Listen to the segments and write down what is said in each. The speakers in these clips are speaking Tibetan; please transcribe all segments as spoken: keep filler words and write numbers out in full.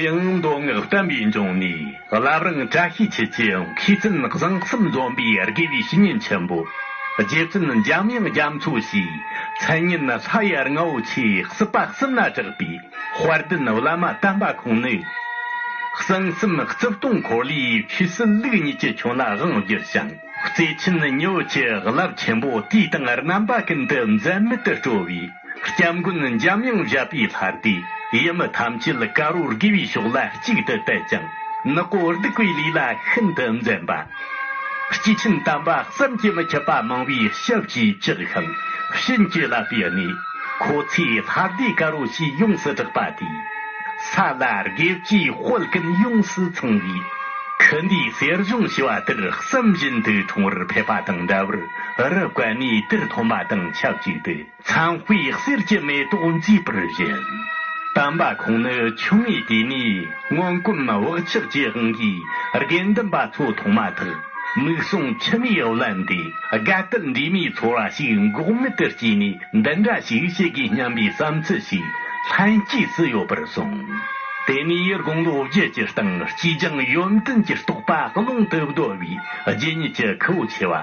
ཡང་མདོ་སྔགས་བསྟན་པའི་འབྱུང་གནས་བླ་བྲང་བཀྲ་ཤིས་ཆུ་ཆེན་མཁས་བཙུན་བཟང་གསུམ་འཛོམས་པའི་དགེ་བའི་བཤེས་གཉེན་ཆེན་པོ་རྗེ་བཙུན་འཇམ་དབྱངས་རྒྱ་མཚོ་ཞེས་མཚན་སྙན་ལྷ་ཡི་རྔ་བོ་ཆེ་སྲིད་པ་གསུམ་ལ་གྲགས་པའི་དཔལ་ལྡན་བླ་མ་དམ་པ་ཁོང་ནི། གསང་གསུམ་རྩིབས་སྟོང་འཁོར་ལོའི་ཆོས་སྲིད་ལུགས་གཉིས་ཀྱི་ཁྱོན་ལ་དབང་བསྒྱུར་ཞིང་། རྩེ་ཆེན་ཉི་འོད་ཀྱི་རླབས་ཆེན་པོ་དུས་དང་རྣམ་པ་ཀུན་ཏུ་འཛད་མེད་དུ་སྤྲོ་བའི་སྐྱབས་མགོན་འཇམ་དབྱངས་བཞད་པའི་ལྷ་སྡེ་ཡུལ་མི་ཐམས་ཅད་དཀར་པོར་དགེ་བའི་ཕྱོགས་ལ་གཅིག་ཏུ་དད་ཅིང་ནག་པོ་སྡིག་པའི་ལས་ལ་ཤིན་ཏུ་འཛེམ་པ། སྐྱེས་ཆེན་དམ་པ་བསམ་གྱིས་མི་ཁྱབ་པ་མང་བོས་ཞབས་ཀྱིས་བཅགས་ཤིང་བྱིན་གྱིས་བརླབས་པའི་གནས་ཁོ་ཚོའི་ལྷ་སྡེ་དཀར་པོ་ཞེས་ཡོངས་སུ་གྲགས་པ་དེས། ས་ལ་དགེ་བཅུའི་དཔལ་ཀུན་ཡོངས་སུ་ཚང་བའི། ཁུ་འདིའི་གསེར་གཞོང་ཞེས་པ་དེར་བསམ་བཞིན་དུ་འཁྲུངས་པར་ཕེབས་པ་དང་འདྲ་བར་རི་བཀལ་ནས་དེར་ཐོན་པ་དང་ཆབས་ཅིག་ཏུ་མཚན་དཔེའི་གསེར་གྱི་མེ་ཏོག་མཛེས་པར་བཞད། དམ་པ་ཁོང་ནི་ཆུང་ངུའི་དུས་ནས་སྔོན་གོམས་བག་ཆགས་ཀྱི་དབང་གིས་དགེ་འདུན་པ་ཚོ་མཐོང་མ་ཐག་མིག་ཟུང་མཆི་མས་བརླན་ཏེ་དགའ་དད་འདྲེས་མའི་ཚོར་བ་ཞིག་འགོག་མེད་དུ་སྐྱེས་ནས། འདི་འདྲ་ཞིག་བྱེད་དགོས་སྙམ་པའི་བསམ་ཚུལ་ཞིག་ལྷན་སྐྱེས་སུ་ཡོད་པར་གསུངས། དེ་ནས་དགུང་ལོ་བརྒྱད་ཀྱི་སྟེང་སྐྱེས་སྦྱངས་ཡོན་ཏན་གྱི་རྟོགས་པ་ཀློང་དུ་བརྡོལ་བའི་རྗེ་ཉིད་ཀྱི་ཁུ་བོ་ཆེ་བ་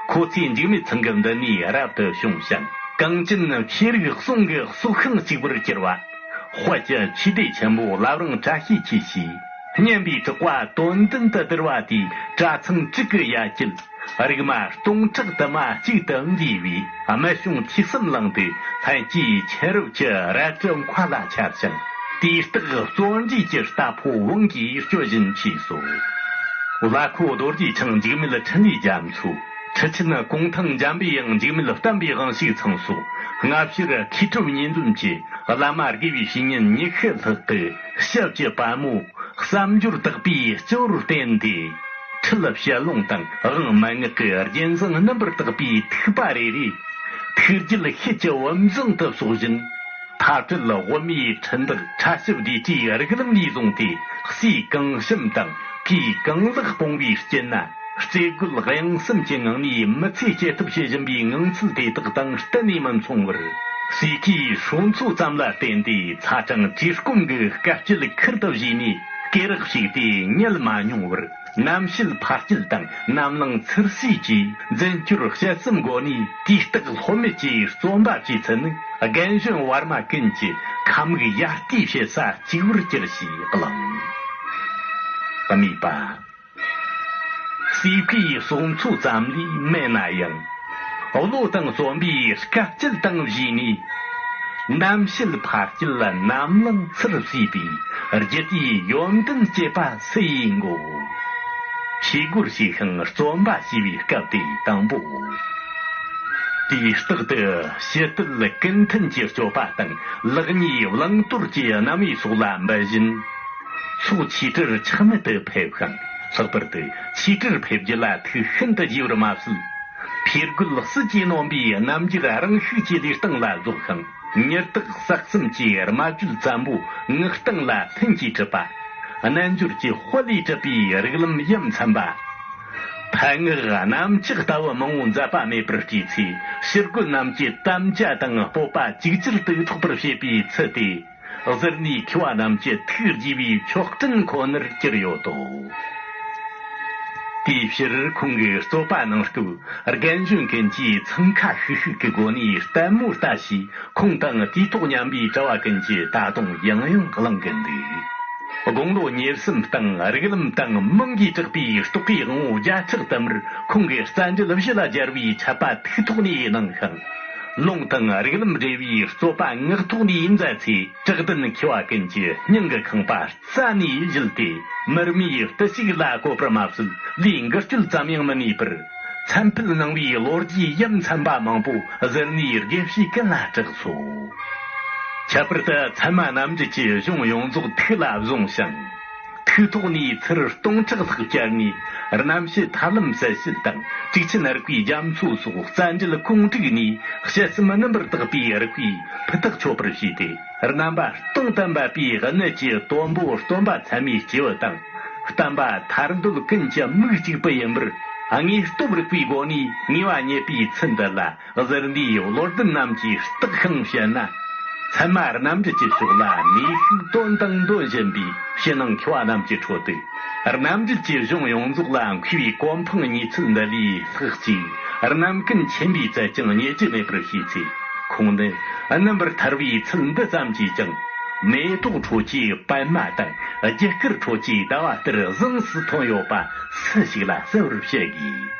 ཁོ་ཚོས་འཇིགས་མེད་ཚང་གི་མདུན་ནས་རབ་ཏུ་བྱུང་ཞིང་། གངས་ཅན་ཤེས་རིག་ཟུང་གི་སྲོག་ཤིང་གཅིག་པུར་གྱུར་པ། དཔལ་གྱི་ཆོས་སྡེ་ཆེན་པོ་བླ་བྲང་བཀྲ་ཤིས་འཁྱིལ་ཞེས་སྙན་པའི་གྲགས་པ་དོན་ལྡན་དུ་བསྡུར་བ་དེའི་གྲྭ་ཚང་དྲུག་གི་ཡ་གྱལ། རིག་མ་སྟོང་ཕྲག་དུ་མ་གཅིག་ཏུ་འདུས་པའི་སྨད་གཤོང་ཐོས་བསམ་གླིང་དུ་ལྷན་སྐྱེས་ཆེ་རབས་ཀྱི་རལ་གྲི་མཁའ་ལ་ཁྱབ་ཅིང་། དུས་རྟག་བརྩོན་འགྲུས་ཀྱི་རྟ་ཕོ་བང་གིས་སྐྱོད་བཞིན་མཆིས་སོ། བླ་ཁོ་རྡོ་རྗེ་འཆང་འཇིགས་མེད་འཕྲིན་ལས་རྒྱ་མཚོ། ཁྲི་ཆེན་གུང་ཐང་འཇམ་པའི་དབྱངས་འཇིགས་མེད་བསྟན་པའི་དབང་ཕྱུག་ཚང་སོགས་སྔ་ཕྱིར་མཁས་གྲུབ་གཉིས་འཛོམས་ཀྱི་བླ་མ་དགེ་བའི་བཤེས་གཉེན་ཉི་ཤུ་ལྷག་གི་ཞབས་ཀྱི་པད་མོ། བསམ་སྦྱོར་དག་པའི་སྤྱི་བོར་བརྟེན་ཏེ། ཁྲིད་བཤད་ལུང་དང་དབང་མན་ངག་གི་རྒྱན་བཟང་རྣམ་པར་དག་པའི་ཐིགས་པ་རེ་རེ། ཐུགས་རྒྱུད་ཤེད་ཀྱི་བུམ་བཟང་དུ་གསོག་བཞིན། མཐའ་གྲོལ་དབུ་མའི་འཕྲིན་ཐག་ཕྲ་ཞབས་བདེ་བྲིས་རིགས་ལམ་ལས་བཟུང་སྟེ། སྲས་གང་བྱམས་དང་གོས་གང་ལེགས་སྤོང་བའི་རྐྱེན་ན། རྩེ་དགུ་དབྱངས་གསུམ་གྱི་ངང་ནས་མི་ཚེ་སྐྱེལ་ཐབས་བྱེད་བཞིན་པའི་ངང་ཚུལ་དེ་དག་དང་གཏན་ནས་མི་མཚུངས་པར། སྲས་ཀྱི་སྲོག་འཚོ་ཙམ་ལ་བརྟེན་ཏེ་ཚ་གྲང་བཀྲེས་སྐོམ་གྱི་དཀའ་སྤྱད་ཁུར་དུ་བཞེས་ནས་སྐེ་རགས་ཕྱུག་སྟེ་ཉལ་མ་མྱོང་བར། རྣམ་བཤད་ཕ་སྐྱིད་དང་རྣམ་གླིང་ཚུར་གསོས་ཀྱིས་འཛིན་སྐྱོར་དཔྱད་གསུམ་སྒོ་ནས་དུས་རྟག་ལྷོད་མེད་ཀྱིས་རྩོམ་པ་བྱས་ཚུལ་ནི། རྒན་གཞོན་བར་མ་ཀུན་གྱི་ཁ་མིག་ཡར་ལྟའི་བྱེད་ས་གཅིག་པུར་གྱུར་ཞེས་གླེང་། གཉིས་པ། སྲས་ཀྱི་སྲོག་འཚོ་ཙམ་ལས་མེད་ན་ཡང་། བློ་དང་རྩོམ་པའི་དཀའ་སྤྱད་དང་བཞེས་ནས། རྣམ་བཤད་ཕ་སྐྱིད་རྣམ་གླིང་ཚུར་གསོས་པའི་རྒྱུད་དེའི་ཡོན་ཏན་བསྐྱེད་པ་སུ་ཡིས་འགོག། ཆོས་སྒོར་ཞུགས་ཤིང་རྩོམ་པ་ཞེས་པའི་སྐབས་དེ་དང་པོ། དུས་རྟག་ཏུ་ཞི་དུལ་ཀུན་མཐུན་གྱི་སྤྱོད་པ་དང་ལེགས་ཉེས་བླང་དོར་གྱི་རྣམ་དབྱེ་སོགས་ལ་འབད་བཞིན། ཚོགས་ཆོས་གྲྭར་ཆག་མེད་དུ་ཕེབས་ཤིང་། ལྷག་པར་དུ་ཆོས་གྲྭར་ཕེབས་རྒྱུ་ལ་ཐུགས་ཤིན་ཏུ་དགྱེས་པར་མ་ཟད། ཕས་རྒོལ་སྲིད་ཀྱིས་ནོན་པའི་རྣམ་འགྱུར་རང་ཤུགས་ཀྱིས་ལུས་སྟེང་ལ་རྫོགས་ཤིང་། ཉི་ཟླ་ཟེགས་གསུམ་གྱི་རྨ་བརྗོད་བཙན་པོ་ངག་སྟེང་ལ་ལྷུན་གྱིས་གྲུབ་པ། རྣལ་འབྱོར་གྱི་དཔལ་ལས་གྲུབ་པའི་རིགས་ལམ་ཡ་མཚན་པ། ཕན་ངག་གནམ་ལྕགས་ལྟ་བུ་མང་བོ་མཛད་པ་མེད་པར་བྲིས་ཚེ། ཕྱིར་རྒོལ་རྣམས་ཀྱི་དམ་བཅའ་དང་སྤོབས་པ་ཅིག་ཅར་དུ་འཕྲོག་པར་བྱེད་པའི་ཚུལ་དེ། གཟུར་གནས་མཁས་པ་རྣམས་ཀྱི་ཐུགས་དགྱེས་པའི་མཆོག་སྤྲིན་ཁོ་ནར་གྱུར་ཡོད་དོ། དེའི་ཕྱིར་ཁོང་གི་རྩོད་པ་གནང་སྐབས་རྒན་གཞོན་ཀུན་གྱིས་འཚང་ཁ་ཤིག་ཤིག་གི་སྒོ་ནས་ལྟད་མོ་ལྟ་ཞེས་ཁོང་དང་དུས་ཐོག་མཉམ་པའི་གྲྭ་བ་ཀུན་གྱིས་ད་དུང་ཡང་ཡང་གླེང་གིན་འདུག། དགུང་ལོ་ཉེར་གསུམ་སྟེང་རིགས་ལམ་དང་མིང་གིས་གྲགས་པའི་རྟོག་གེའི་དབང་བོ་བརྒྱ་ཕྲག་དུ་མར་ཁོང་གི་རྩ་འགྲེལ་བཞི་ལ་སྦྱར་བའི་འཆད་པ་ཐུགས་ཐོག་ནས་གནང་ཞིང་། ལུང་དང་རིགས་ལམ་འབྲེལ་བའི་རྩོད་པ་ངག་ཐོག་ནས་མཛད་ཚེ། གྲགས་ལྡན་མཁས་པ་ཀུན་གྱི་སྙིང་གི་ཁང་པ་རྩ་ནས་བཞུད་དེ། མི་རྨིས་བརྟུལ་ཞུགས་ལ་བཀོད་པར་མ་ཟད། ལས་འགུལ་སྐྱོད་ཙམ་ཡང་མི་ནུས་པར། མཚན་ཕུད་གནང་བའི་ལོ་རྒྱུས་ཡ་མཚན་པ་མང་པོ་གཟུར་གནས་དགེ་བཤེས་ཀུན་ལ་གྲགས་སོ། ཁྱད་པར་དུ་ཚད་མ་རྣམ་འགྲེལ་གྱི་གཞུང་ཡོངས་རྫོགས་ཐུགས་ལ་བཟུང་ཞིང་། ཐུགས་ཐོག་ནས་ཚུར་སྟོང་ཕྲག་ལྷག་བསྐྱར་ནས། རྣམ་བཤད་ཐར་ལམ་གསལ་བྱེད་དང་། ཊཱིཀ་ཆེན་རིག་པའི་རྒྱ་མཚོ་སོགས་རྩ་འགྲེལ་ཁུངས་དྲུག་ནས་དཔྱད་གསུམ་རྣམ་པར་དག་པའི་རིགས་པས་ཕུ་ཐག་ཆོད་པར་བྱས་ཏེ། རྣམ་པ་སྟོང་དུ་འབབ་པའི་གནད་ཀྱི་དོན་པོ་སྟོན་པ་ཚད་མའི་སྐྱེས་བུ་དང་། བསྟན་པ་ཐར་འདོད་ཀུན་གྱི་མིག་གཅིག་པུ་ཡིན་པར་དངོས་སྟོབས་རིག་པའི་སྒོ་ནས་ངེས་པ་རྙེད་པའི་ཚུལ་འདི་ལ། གཟུར་གནས་བློ་ལྡན་རྣམས་ཀྱིས་བརྟག་ཤིང་དཔྱད་ན། ཚད་མ་རྣམ་འགྲེལ་གྱི་ཕྱོགས་ལ་ནུས་ཤུགས་དོན་དང་འདོན་བཞིན་པའི་ཕྱི་ནང་མཁས་པ་རྣམས་ཀྱི་ཁྲོད་དུ། རྣམ་འགྲེལ་གྱི་གཞུང་ཡོངས་རྫོགས་ལ་མཁས་པའི་གོ་འཕང་ཉིད་ཚུལ་འདི་ལས་ལྷག་ཅིག་རྣམ་ཀུན་མཁྱེན་པའི་ཚད་ཀྱང་རྙེད་རྒྱུ་མེད་པར་ཤེས་ཚེ། ཁོང་ནི་རྣམ་པར་ཐར་བའི་ཚུལ་འདི་ཙམ་གྱིས་ཀྱང་། མེ་ཏོག་ཁྲོད་ཀྱི་པདྨ་དང་། རྒྱུ་སྐར་ཁྲོད་ཀྱི་ཟླ་བ་ལྟར་བཟང་སུ་ཐོན་ཡོད་པ་སུ་ཞིག་ལ་གསལ་བར་བཤད་དགོས།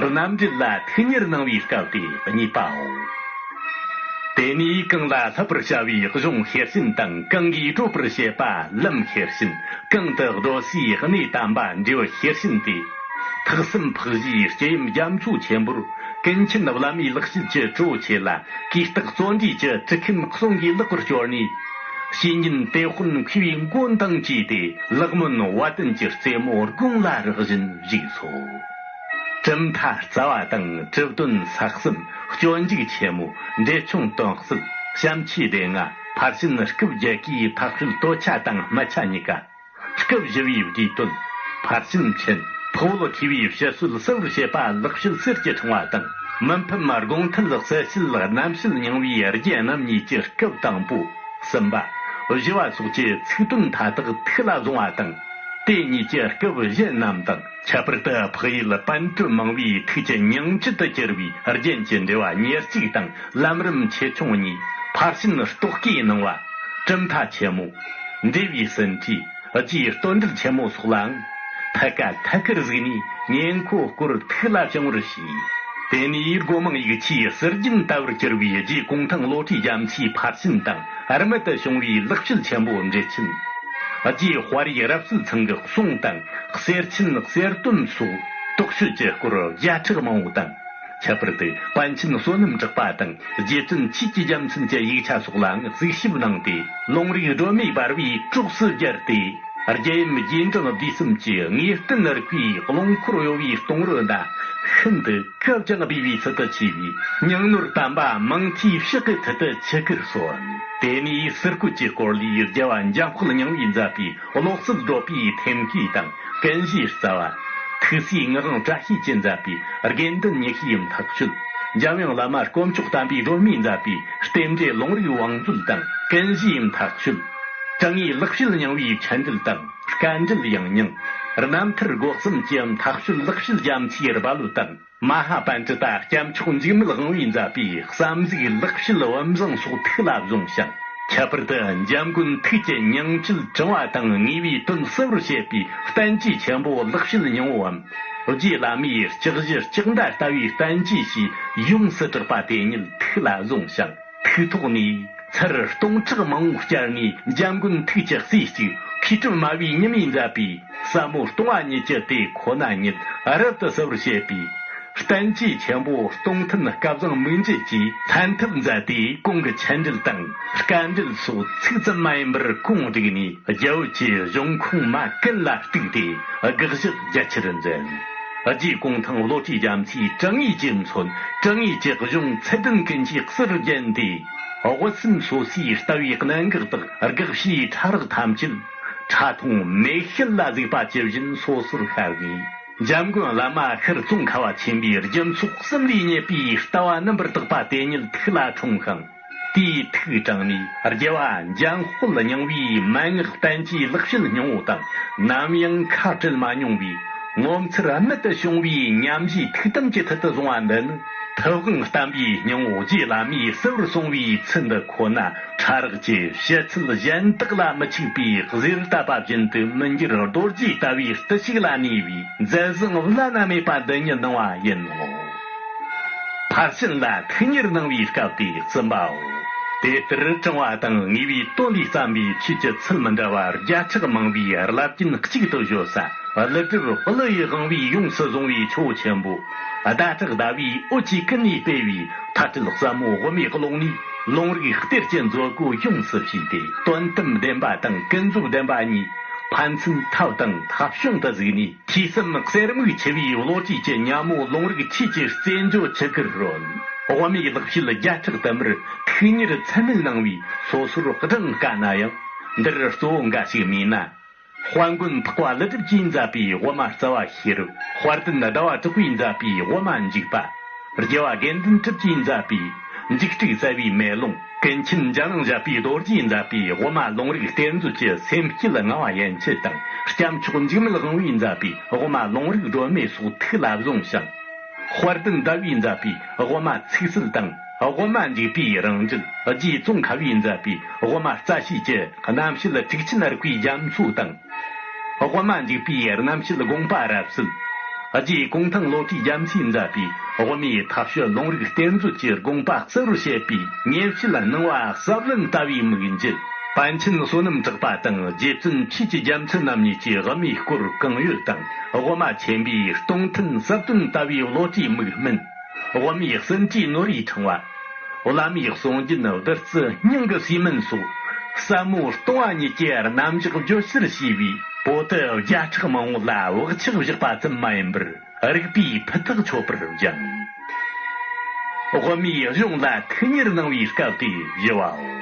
རྣམ་འགྲེལ་ལ་ཐིག་གཉེར་གནང་བའི་སྐབས་ཏེ་གཉིས་པའོ། དེ་ནས་གང་ལ་བསླབ་པར་བྱ་བའི་གཞུང་ཤེར་ཕྱིན་དང་། གང་གིས་སྒྲོལ་བར་བྱེད་པ་ལམ་ཤེར་ཕྱིན། གང་དུ་སྒྲོལ་སའི་གནས་དམ་པ་འབྲས་བུ་ཤེར་ཕྱིན་ཏེ། ཐེག་གསུམ་འཕགས་བཞིའི་སྐྱེད་ཡམ་རྒྱ་མཚོ་ཆེན་པོར། ཀུན་མཁྱེན་བླ་མའི་ལེགས་བཤད་ཀྱི་གྲོ་ཆས་ལ། གུས་རྟག་བརྩོན་འགྲུས་ཀྱི་གྲུ་ཁྱིམ་གསུང་གིས་ལེགས་པར་སྐྱོར་ནས། བཤེས་གཉེན་དེད་དཔོན་མཁས་པའི་མགོན་དང་བཅས་ཏེ། ལེགས་སྨོན་བ་དན་གྱི་རྩེ་མོ་དགུང་ལ་རག་བཞིན་བཞུགས་སོ། གྲུབ་མཐའ་རྩ་བ་དང་། གྲུབ་དོན་ས་གསུམ། སྤྱོད་འཇུག་ཆེན་མོ། འགྲེལ་ཆུང་དོན་གསལ། བྱམས་ཆོས་སྡེ་ལྔ། ཕར་ཕྱིན་སྐབས་བརྒྱད་ཀྱི་ཐག་གཅོད་དོད་ཆ་དང་སྨད་ཆ་གཉིས་ཀ། སྐབས་བཞི་བའི་བསྡུས་དོན། ཕར་ཕྱིན་ཕྲན། འཕགས་བོད་མཁས་པའི་བཤད་སྲོལ་གསལ་བར་བྱེད་པ་ལེགས་བཤད་གསེར་གྱི་ཕྲེང་བ་དང་། མི་ཕམ་དགོངས་ཐད་གསལ་བྱེད་རྣམ་བཤད་རྙིང་བའི་རྒྱན་རྣམ་གཉིས་ཀྱི་སྐབས་དང་པོ། གསུམ་པ། བཞི་བ་སོགས་ཀྱི་ཚིག་དོན་མཐའ་དག་ཐུགས་ལ་བཟུང་བ་དང་། དེ་གཉིས་ཀྱི་སྐབས་གཞན་རྣམས་དང་། ཁྱད་པར་དུ་འཕགས་ཡུལ་པཎ་གྲུབ་མང་བོའི་ཐུགས་ཀྱི་ཉིང་བཅུད་དུ་གྱུར་པའི་རྒྱན་གྱི་འགྲེལ་བ་ཉེར་གཅིག་དང་ལམ་རིམ་ཆེ་ཆུང་གཉིས། ཕར་ཕྱིན་རྟོག་གེའི་སྣང་བ། གྲུབ་མཐའ་ཆེན་མོ། འགྲེལ་བའི་ཟིན་བྲིས། རྗེའི་བསྟོད་འགྲེལ་ཆེན་མོ་སོགས་ལའང་ཐད་ཀ་ཐད་ཀར་གཟིགས་ནས་ཉེ་འཁོར་སྐོར་ཐུགས་ལ་བྱུང་བར་བྱས། དེ་ནས་སྒོ་མང་ཡིག་ཆའི་ཟུར་རྒྱན་ལྟ་བུར་གྱུར་པའི་རྗེ་གུང་ཐང་བློ་གྲོས་རྒྱ་མཚོའི་ཕར་ཕྱིན་དང་རྨད་དུ་བྱུང་བའི་ལེགས་བཤད་ཆེན་པོ་འགྲེལ་ཆེན། རྗེ་དཔའ་རིགས་རབ་གསལ་ཚང་གི་གསུང་དང་གསེར་ཆེན་གསེར་སྟོན་སོགས་རྟོགས་བརྗོད་ཀྱི་སྐོར་བརྒྱ་ཕྲག་མང་བོ་དང་། ཁྱད་པར་དུ་པཎ་ཆེན་བསོད་ནམས་གྲགས་པ་དང་རྗེ་བཙུན་ཆོས་ཀྱི་རྒྱལ་མཚན་གྱི་ཡིག་ཆ་སོགས་ལའང་གཟིགས་ཞིབ་གནང་སྟེ། ལུང་རིགས་སྒྲོན་མེ་འབར་བའི་གྲོགས་སུ་སྦྱར་ཏེ། རྒྱལ་ཡུམ་རྗེས་འབྲང་བསྡུས་གསུམ་གྱི་ངེས་གཏན་རིག་པའི་རླུང་འཁོར་གཡོ་བའི་གཏོང་རོལ་ན་ཤིན་ཏུ་ཀབ་ཀྱང་སྦས་པའི་ཚུལ་དུ་མཆིས་པའི་སྙིང་ནོར་དམ་པ་མང་ཐོས་ཕྱག་གི་མཐིལ་དུ་ཆུ་ཁར་གསོལ། དེ་ནས་ཟུར་བཀོད་ཀྱི་སྐོར་ལས་རྒྱལ་བ་འཇམ་དཔལ་སྙིང་པོས་མཛད་པའི་བློ་གསལ་བགྲོད་པའི་ཐེམ་སྐས་དང་ཀུན་གཞིའི་རྩ་བ། ཐུགས་སྲས་ངག་དབང་བཀྲ་ཤིས་ཀྱིས་མཛད་པའི་དགེ་འདུན་ཉི་ཤུའི་མཐའ་དཔྱོད། འཇམ་དབྱངས་བླ་མ་དཀོན་མཆོག་བསྟན་པའི་སྒྲོན་མེས་མཛད་པའི་རྟེན་འབྲེལ་ལུང་རིགས་བང་མཛོད་དང་ཀུན་གཞིའི་མཐའ་དཔྱོད། དྲང་ངེས་ལེགས་བཤད་རྙིང་བའི་མཆན་འགྲེལ་དང་སྐད་འགྲེལ་ཡང་སྙིང་། རྣམ་ཐར་སྒོ་གསུམ་གྱི་མཐའ་དཔྱོད་ལེགས་བཤད་རྒྱ་མཚོའི་རྦ་ལོ་དང་། མ་ཧཱ་པཎྜི་ཏ་སྐྱབས་མཆོག་འཇིགས་མེད་དབང་པོས་མཛད་པའི་བསམ་གཟུགས་ལེགས་བཤད་བུམ་བཟང་སོགས་ཐུགས་ལ་བཟུང་ཞིང་། ཁྱད་པར་དུ་འཇམ་མགོན་ཐུགས་ཀྱི་ཉིང་བཅུད་དྲང་བ་དང་ངེས་པའི་དོན་གསལ་བར་བྱེད་པའི་བསྟན་བཅོས་ཆེན་པོ་ལེགས་བཤད་སྙིང་པོའམ། རྗེ་བླ་མའི་ལྕགས་བཞི་ལྕགས་མདའ་ལྟ་བུའི་བསྟན་བཅོས་ཞེས་ཡོངས་སུ་གྲགས་པ་དེ་ཉིད་ཐུགས་ལ་བཟུང་ཞིང་། ཐུགས་ཐོག་ནས་ཚར་སྟོང་ཕྲག་མང་པོ་བསྐྱལ་ནས་འཇམ་མགོན་ཐུགས་ཀྱི་སྲས་གཅིག་མཁས་གྲུབ་སྨྲ་བའི་ཉི་མས་མཛད་པའི་ཟབ་མོ་སྟོང་བ་ཉིད་ཀྱི་དེ་ཁོ་ན་ཉིད་རབ་ཏུ་གསལ་བར་བྱེད་པའི་བསྟན་བཅོས་ཆེན་པོ་སྟོང་ཐུན་སྐལ་བཟང་མིག་འབྱེད་ཀྱིས་ལྷན་ཐབས་མཛད་དེ། གོང་གི་མཆན་འགྲེལ་དང་སྐད་འགྲེལ་སོགས་ཚིག་ཙམ་མ་ཡིན་པར་ཁུངས་བསྒྲིགས་ནས། རྒྱ་བོད་ཀྱི་གཞུང་ཁུངས་མ་ཀུན་ལ་གཏུགས་ཏེ་དགག་བཞག་རྒྱ་ཆེར་མཛད། རྗེ་གུང་ཐང་བློ་གྲོས་རྒྱ་མཚོས་དྲང་ངེས་ཀྱིས་མཚོན་དྲང་ངེས་ཀྱི་གཞུང་ཚད་ལྡན་ཀུན་གྱི་གསེར་བརྒྱན་ཏེ། དབུ་སེམས་སོ་སོའི་ལྟ་བའི་གནད་འགག་དག་དགག་བྱའི་ཕྲ་རགས་ཐམས་ཅད་ཕྲ་མཐོང་མེ་ཤེལ་ལ་གཟིགས་པ་ཇི་བཞིན་སོ་སོར་ཤར་ནས། འཇམ་མགོན་བླ་མ་ཤར་ཙོང་ཁ་པ་ཆེན་པོའི་རྒྱུ་ཚོགས་གསུམ་ལས་རྙེད་པའི་ལྟ་བ་རྣམ་པར་དག་པ་དེ་ཉིད་ཐུགས་ལ་འཁྲུངས་ཤིང་། དེའི་ཐུགས་དྲངས་ནས་རྒྱལ་བ་འཇམ་དཔལ་སྙིང་པོའི་མན་ངག་བསྟན་བཅོས་ལེགས་བཤད་སྙིང་པོ་དང་ནམ་ཡང་ཁ་བྲལ་མ་མྱོང་བའི་ངོ་མཚར་རྨད་དུ་བྱུང་བའི་ཉམས་བཞེས་ཐུགས་དམ་གྱི་མཐིལ་དུ་བཟུང་བ་འདི་ནི། ཐུབ་དབང་བསྟན་པའི་སྙིང་པོ་རྗེ་བླ་མས་གསལ་བར་གསུངས་པའི་ཚུལ་འདི་ཁོ་ན་ཕྲ་རགས་ཀྱི་བཤད་ཚུལ་གཞན་དག་ལ་མི་ཆགས་པའི་གཟེར་བཏབ་པ་བཞིན་དུ་མི་འགྱུར་རྡོ་རྗེ་ལྟ་བུའི་བརྟུལ་ཞུགས་ལ་གནས་པའི་མཛད་བཟང་བླ་ན་མེད་པ་འདི་ཉིད་གནང་བ་ཡིན་ནོ། ཕར་ཕྱིན་ལ་ཐུགས་གཉེར་གནང་བའི་སྐབས་ཏེ་གསུམ་པའོ། དེ་ལྟར་དྲང་བ་དང་ངེས་པའི་དོན་ལས་བརྩམས་པའི་ཆོས་ཀྱི་ཚུལ་མི་འདྲ་བ་བརྒྱ་ཕྲག་མང་པོའི་རླབས་ཀྱིས་གཅིག་ཏུ་བརྗོད་ས། ཀླུ་སྒྲུབ་ཀླུ་ཡི་དབང་པོས་ཡོངས་སུ་བཟུང་བའི་ཆོས་ཆེན་པོ། ཟླ་གྲགས་ཟླ་བའི་འོད་ཀྱིས་ཀུན་ནས་སྤེལ་བའི་མཐའ་སྤྲུལ་ཟབ་མོ་དབུ་མའི་ཀློང་ནས། ལུང་རིགས་གཏེར་གྱི་མཛོད་སྒོ་ཡོངས་སུ་ཕྱེས་ཏེ། དོན་དམ་བདེན་པ་དང་ཀུན་རྫོབ་བདེན་པ་གཉིས་ཕན་ཚུན་ཐབས་དང་ཐབས་བྱུང་དུ་གཟིགས་ནས། ཐོས་བསམ་གསེར་མིག་ཆེ་བའི་བློ་གྲོས་ཀྱི་ཉ་མོ་ལུང་རིགས་ཆོས་ཀྱི་རྩེད་འཇོ་ཆུ་ཁར་རོལ། དབུ་མའི་ལེགས་བཤད་བརྒྱ་ཕྲག་དུ་མར་ཐུགས་གཉེར་ཚད་མེད་གནང་བའི་སོ་སོར་བགྲངས་དཀའ་ན་ཡང་། འདིར་གཙོ་བོ་འགའ་ཞིག་སྨོས་ན། དཔལ་མགོན་འཕགས་པ་ཀླུ་སྒྲུབ་ཀྱིས་མཛད་པའི་དབུ་མ་རྩ་བ་ཤེས་རབ། དཔལ་ལྡན་ཟླ་བ་གྲགས་པས་མཛད་པའི་དབུ་མ་འཇུག་པ། རྒྱལ་བ་དགེ་འདུན་གྲུབ་ཀྱིས་མཛད་པའི་འཇིགས་སྐྲག་རྩ་བའི་མེ་ལོང་། ཀུན་མཁྱེན་འཇམ་དབྱངས་བཞད་པའི་རྡོ་རྗེས་མཛད་པའི་དབུ་མ་ལུང་རིགས་གཏེར་མཛོད་ཀྱི་སེམས་བསྐྱེད་ལྔ་བ་ཡན་ཆད་དང་། སྐྱབས་མཆོག་འཇིགས་མེད་དབང་པོས་མཛད་པའི་དབུ་མ་ལུང་རིགས་སྒྲོན་མེ་སོགས་ཐུགས་ལ་བཟུང་ཞིང་། དཔལ་ལྡན་ཟླ་བས་མཛད་པའི་དབུ་མ་ཚིག་གསལ་དང་། དབུ་མ་འཇུག་པའི་རང་རྒྱུད། རྗེ་ཙོང་ཁ་བས་མཛད་པའི་དབུ་མ་རྩ་ཤེས་ཀྱི་རྣམ་བཤད་དྲུག་ཅན་རིག་པའི་རྒྱ་མཚོ་དང་། དབུ་མ་འཇུག་པའི་རྣམ་བཤད་དགོངས་པ་རབ་གསལ། རྗེ་གུང་ཐང་བློ་གྲོས་རྒྱ་མཚོས་མཛད་པའི་དབུ་མའི་ཐབས་ཤེས་ལུང་རིགས་གཏེར་མཛོད་ཀྱི་དགོངས་པ་གསལ་བར་བཤད་པའི་ཉེར་སྤྱོད་སྣང་བ་ཟབ་ལམ་ལྟ་བུའི་མིག་འབྱེད། པཎ་ཆེན་བསོད་ནམས་གྲགས་པ་དང་རྗེ་བཙུན་ཆོས་ཀྱི་རྒྱལ་མཚན་རྣམ་གཉིས་ཀྱི་དབུ་མའི་སྐོར་གང་ཡོད་དང་། དབུ་མ་ཆེན་པོའི་སྟོང་ཐུན་ཟབ་དོན་ལྟ་བུའི་བློ་གྲོས་མིག་སྨན། དབུ་མའི་ཟིན་བྲིས་ནོར་བུའི་ཕྲེང་བ། བླ་མའི་གསུང་རྒྱུན་བདུད་རྩི་སྙིང་གི་ཟས་སྨན་སོགས། ཟབ་མོ་སྟོང་བ་ཉིད་ཀྱི་རྣམ་གཞག་བརྗོད་བྱར་བྱས་པའི་པོ་ཏི་བརྒྱ་ཕྲག་མང་བོ་ལ་བག་ཆགས་བཞག་པ་ཙམ་མ་ཡིན་པར། རིགས་པའི་ཕུ་ཐག་ཆོད་པར་སྦྱངས། དབུ་མའི་གཞུང་ལ་ཐུགས་གཉེར་གནང་བའི་སྐབས་དེ་བཞི་བའོ།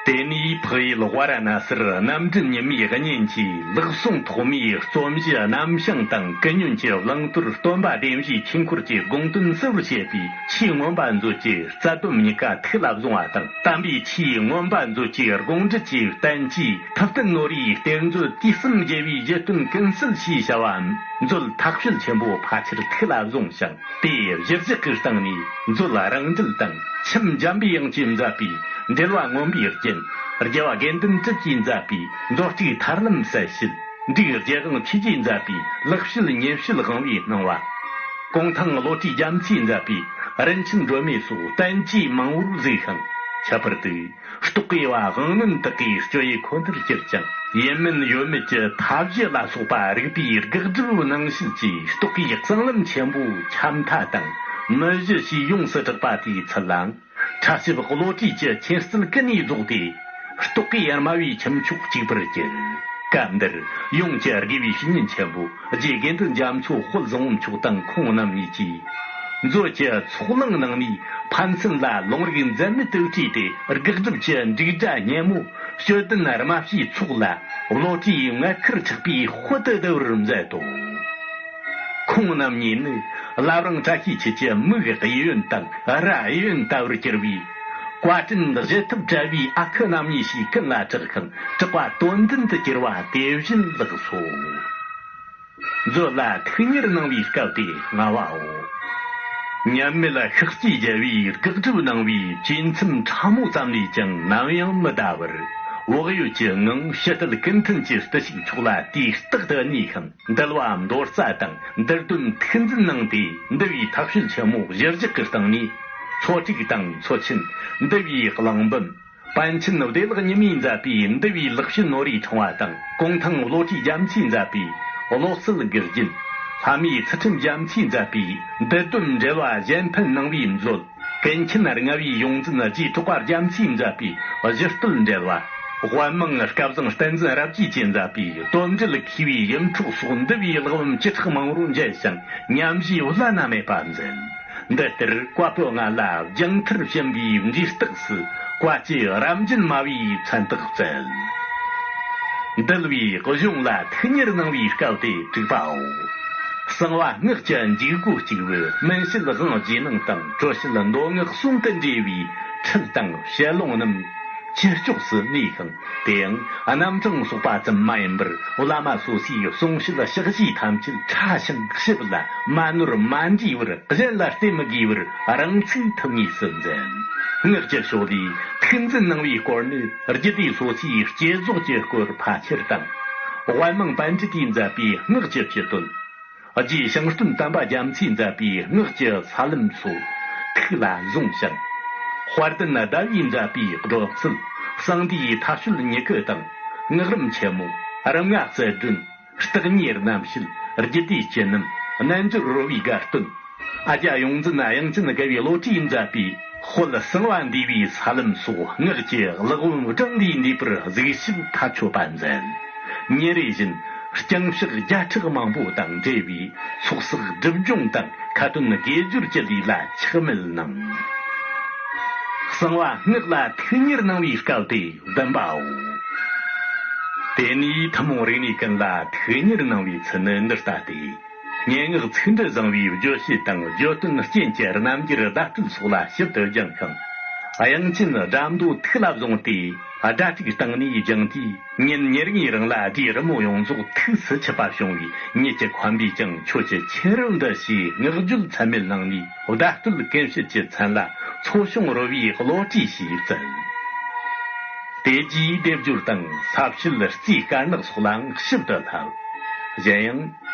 དེ་ནས་འཕགས་ཡུལ་ཝཱ་ར་ཎ་སིར་རྣམ་འདྲེན་ཉི་མའི་གཉེན་གྱིས་ལུགས་ཟུང་ཐོག་མའི་རྩོམ་གཞི་རྣམ་བྱང་དང་ཀུན་ཉོན་གྱི་བླང་དོར་སྟོན་པ་བདེན་བཞིའི་ཆོས་འཁོར་གྱི་དགོངས་དོན་གསལ་བར་བཤད་པའི་ཆོས་མངོན་པ་མཛོད་ཀྱི་རྩ་དོན་གཉིས་ཀ་ཐུགས་ལ་བཟུང་བ་དང་། དམ་པའི་ཆོས་མངོན་པ་མཛོད་ཀྱི་དགོངས་འགྲེལ་གྱི་བསྟན་བཅོས་ཐུབ་བསྟན་ནོར་བུའི་གཏེར་མཛོད་དུས་གསུམ་རྒྱལ་བའི་གཞི་རྟེན་ཀུན་གསལ་ཞེས་བྱ་བའམ་མཛོད་ཐག་ཆོད་ཆེན་པོ་ཕལ་ཆེར་ཐུགས་ལ་བཟུང་ཞིང་། དེའི་གཞིར་བཞག་གི་སྟེང་ནས་མཛོད་རང་འགྲེལ་དང་། མཆིམས་འཇམ་པའི་དབྱངས་ཀྱིས་མཛད་པའི་འགྲེལ་བ་མངོན་པའི་རྒྱན། རྒྱལ་བ་དགེ་འདུན་གྲུབ་ཀྱིས་མཛད་པའི་མདོ་དྲུག་ཐར་ལམ་གསལ་བྱེད། འབྲུག་རྒྱལ་དབང་ཆོས་རྗེས་མཛད་པའི་ལེགས་བཤད་ཉེར་སྤྱོད་དབང་པོའི་སྣང་བ། གུང་ཐང་བློ་གྲོས་རྒྱ་མཚོས་མཛད་པའི་རིན་ཆེན་སྒྲོན་མེ་སོགས་བསྟན་བཅོས་མང་བོར་གཟིགས་ཤིང་། ཁྱད་པར་དུ། རྟོག་གེ་བ་དབང་རྣོན་དག་གིས་སྤྱོད་ཡུལ་ཁོ་ནར་གྱུར་ཅིང་། ཡིན་མིན་ཡོད་མེད་ཀྱི་མཐའ་བཞི་ལ་སོགས་པ་རིག་པའི་དགག་སྒྲུབ་སྣང་བྱེད་ཀྱི་རྟོག་གེའི་གསང་ལམ་ཆེན་པོ་ཁྱབ་མཐའ་དང་། མི་བཞི་ཞེས་ཡོངས་སུ་གྲགས་པ་དེའི་ཚུལ་ལའང་། ཕྲ་ཞིབ་བློ་གྲོས་ཀྱི་མཁྱེན་རྩལ་ཀུན་ནས་རྫོགས་ཏེ། རྟོག་གེ་སྨྲ་བའི་ཁྱུ་མཆོག་གཅིག་པར་གྱུར། སྐབས་འདིར་ཡོངས་ཀྱི་དགེ་བའི་བཤེས་གཉེན་ཆེན་པོ་རྗེ་དགེ་འདུན་རྒྱ་མཚོ་དཔལ་བཟང་པོ་མཆོག་དང་ཁོང་རྣམ་གཉིས་ཀྱིས། མཛོད་ཀྱི་ཚོགས་ལངས་གནང་ནས་ཕན་ཚུན་ལ་ལུང་རིགས་འཛད་མེད་དུ་དྲིས་ཏེ། དགག་སྒྲུབ་ཀྱི་འབྲུག་སྒྲ་སྙན་མོ་དཔྱོད་ལྡན་རྨ་བྱའི་ཚོགས་ལ་བློ་གྲོས་མངལ་ཁུར་ཆགས་པའི་དཔལ་དུ་བསྡུ་བར་མཛད་དོ། ཁོང་རྣམ་གཉིས་ནི་བླ་བྲང་བཀྲ་ཤིས་འཁྱིལ་གྱི་མིག་གཡས་གཡོན་དང་རྭ་གཡས་གཡོན་ལྟ་བུར་གྱུར་པའི་བཀའ་དྲིན་གཞལ་ཐབས་བྲལ་བའི་ཨ་ཁུ་རྣམ་གཉིས་ཤིག་ཀུན་ལ་གྲགས་ཤིང་གྲགས་པ་དོན་ལྡན་དུ་གྱུར་པ་དེ་བཞིན་ལགས་སོ། མཛོད་ལ་ཐུགས་གཉེར་གནང་བའི་སྐབས་དེ་ལྔ་བའོ། མཉམ་མེད་ཤཱཀྱའི་རྒྱལ་པོས་དགག་སྒྲུབ་གནང་བའི་བཅོས་མཚམས་ཕྲ་མོ་ཙམ་ལས་ཀྱང་ནམ་ཡང་མི་འདའ་བར། བག་ཡོད་ཀྱི་ངང་ཕྱི་བལྟས་ཀུན་མཐུན་གྱི་བརྟུལ་ཞུགས་མཆོག་ལ་དུས་རྟག་ཏུ་གནས་ཤིང་། འདུལ་བ་མདོ་རྩ་དང་འདུལ་དོན་ཐུགས་འཛིན་གནང་སྟེ། འདུལ་བའི་ཐབས་ཤེས་ཆེན་མོ་གཞིར་བཞག་གི་སྟེང་ནས། ཚོ་དྲུག་དང་ཚོ་ཆེན། འདུལ་བའི་གླེང་འབུམ། པཎ་ཆེན་བདེ་བླག་ཉི་མས་མཛད་པའི་འདུལ་བའི་ལེགས་བཤད་ནོར་བུའི་ཕྲེང་བ་དང་། གུང་ཐང་བློ་གྲོས་རྒྱ་མཚོས་མཛད་པའི་བློ་གསལ་དགེ་རྒྱན། ལྷ་མོའི་ཚུལ་ཁྲིམས་རྒྱ་མཚོས་མཛད་པའི་འདུལ་དོན་འགྲེལ་བ་གཞན་ཕན་གནང་བའི་མཛོད། ཀུན་མཁྱེན་ལྔ་པའི་ཡོངས་འཛིན་རྗེ་གྲགས་པ་རྒྱ་མཚོས་མཛད་པའི་གཞི་རྟོད་འགྲེལ་བ། དཔལ་མང་སྐལ་བཟང་བསྟན་འཛིན་རབ་རྒྱས་ཀྱིས་མཛད་པའི་དོན་འགྲེལ་མཁས་པའི་ཡིག་འཕྲོག་སོགས་འདུལ་བའི་ལེགས་བམ་བཅུ་ཕྲག་མང་བོར་མཇལ་ཞིང་། ཉམས་བཞེས་བླ་ན་མེད་པ་མཛད། འདི་ལྟར་བཀའ་པོད་ལྔ་ལ་སྦྱང་མཐར་ཕྱིན་པའི་འབྲས་རྟགས་སུ་བཀའ་བཅུ་རབ་འབྱམས་སྨྲ་བའི་མཚན་རྟགས་བསྩལ། འདུལ་བའི་གཞུང་ལ་ཐུགས་གཉེར་གནང་བའི་སྐབས་དེ་དྲུག་པའོ། གསང་བ་སྔགས་ཀྱི་འཇུག་སྒོ་གཅིག་པུ་སྨིན་བྱེད་དབང་རྗེས་གནང་དང་གྲོལ་བྱེད་མདོ་སྔགས་གསུམ་དུ་འབྲེལ་བའི་ཁྲིད་དང་བཤད་ལུང་རྣམས་ཇེ་ལྕོགས་སུ་གནས་ཤིང་། དེ་ཡང་རྣམ་གྲངས་གསོག་པ་ཙམ་མ་ཡིན་པར། བླ་མ་སོ་སོའི་གསུང་བཤད་ཕྱག་བཞེས་ཐམས་ཅད་ཕྲ་ཞིང་ཞིབ་ལ་མ་ནོར་མ་འདྲེས་པར་གཞན་ལ་སྟེར་མི་དགོས་པར་རང་ཚུགས་ཐུབ་ངེས་སུ་མཛད། སྔགས་ཀྱི་ཕྱོགས་ལས་ཐུགས་འཛིན་གནང་བའི་སྐོར་ནི། རྒྱུད་སྡེ་སོ་སོའི་བསྐྱེད་རྫོགས་ཀྱི་སྐོར་ཕལ་ཆེར་དང་། དབལ་མང་པཎྜི་ཏས་མཛད་པའི་སྔགས་ཀྱི་སྤྱི་དོན། རྗེ་ཞང་སྟོན་དམ་པ་རྒྱ་མཚོས་མཛད་པའི་སྔགས་ཀྱི་ས་ལམ་སོགས་ཐུགས་ལ་བཟུང་ཞིང་། དཔལ་ལྡན་ཟླ་བས་མཛད་པའི་སྒྲོག་ཙེ། གསང་བདེའི་ཐ་ཤོད་ཉི་སྐུ་དང་། སྔགས་རིམ་ཆེན་མོ། རིམ་ལྔ་རྩལ་འདོན། རྟགས་གཉིས་རྣམ་བཤད། རྒྱུད་སྡེའི་སྤྱི་རྣམ། རྣལ་འབྱོར་རོལ་པའི་དགའ་སྟོན། ཨ་ཅག་ཡོངས་འཛིན་དབྱངས་ཅན་དགའ་བའི་བློ་གྲོས་མཛད་པའི་དཔལ་གསང་བ་འདུས་པའི་ས་ལམ་སོགས་སྔགས་ཀྱི་ཀློག་འོམ་བགྲང་ལས་འདས་པར་གཟིགས་ཞིབ་མཐའ་ཆོད་པ་མཛད། ཉིན་རེ་བཞིན་རྐྱང་ཕྱག་བརྒྱ་ཕྲག་མང་པོ་དང་འབྲེལ་བའི་ཚོགས་བསགས་སྒྲིབ་སྦྱོང་དང་ཁ་ཏོན་དགེ་སྦྱོར་གྱི་ལས་ལ་ཆག་མེད་གནང་། གསང་བ་སྔགས་ལ་ཐུགས་གཉེར་གནང་བའི་སྐབས་དེ་བདུན་པའོ། དེ་ནས་ཐུན་མོང་རིག་གནས་ཀུན་ལ་ཐུགས་གཉེར་གནང་བའི་ཚུལ་ནི་འདི་ལྟ་སྟེ། སྙན་ངག་ཚིག་འབྲུ་བཟང་བའི་བརྗོད་བྱེད་དང་བརྗོད་དོན་རྐྱེན་གྱི་རྣམ་འགྱུར་བརྡ་སྤྲོད་སོགས་ལ་ཞིབ་ཏུ་སྦྱངས་ཤིང་། དབྱངས་ཅན་སྒྲ་མདོ་ཐུགས་ལ་བཟུང་སྟེ། སྒྲ་དྲུག་བཏང་ནས་བཞེངས་དུས། ཉིན་ཉེར་ལྔའི་རིང་ལ་སྒྲའི་རི་མོ་ཡོངས་རྫོགས་ཐུགས་སུ་ཆུད་པ་བྱུང་བས། ཉིད་ཀྱི་འཁོན་པས་ཀྱང་ཁྱོད་ཀྱི་མཁྱེན་རབ་འདི་ཞེས་བསྔགས་བརྗོད་ཚད་མེད་གནང་ནས། བརྡ་སྤྲོད་ཀུན་བྱེད་ཀྱི་མཚན་ལ་ཚོ་བྱུང་རོལ་བའི་བློ་གྲོས་ཞེས་བསྩལ། དེ་རྗེས་སྡེབ་སྦྱོར་དང་ས་བཤད། རྩིས་དཀར་ནག་སོགས་ལའང་ཞིབ་ཏུ་བསླབ། གཞན་ཡང་།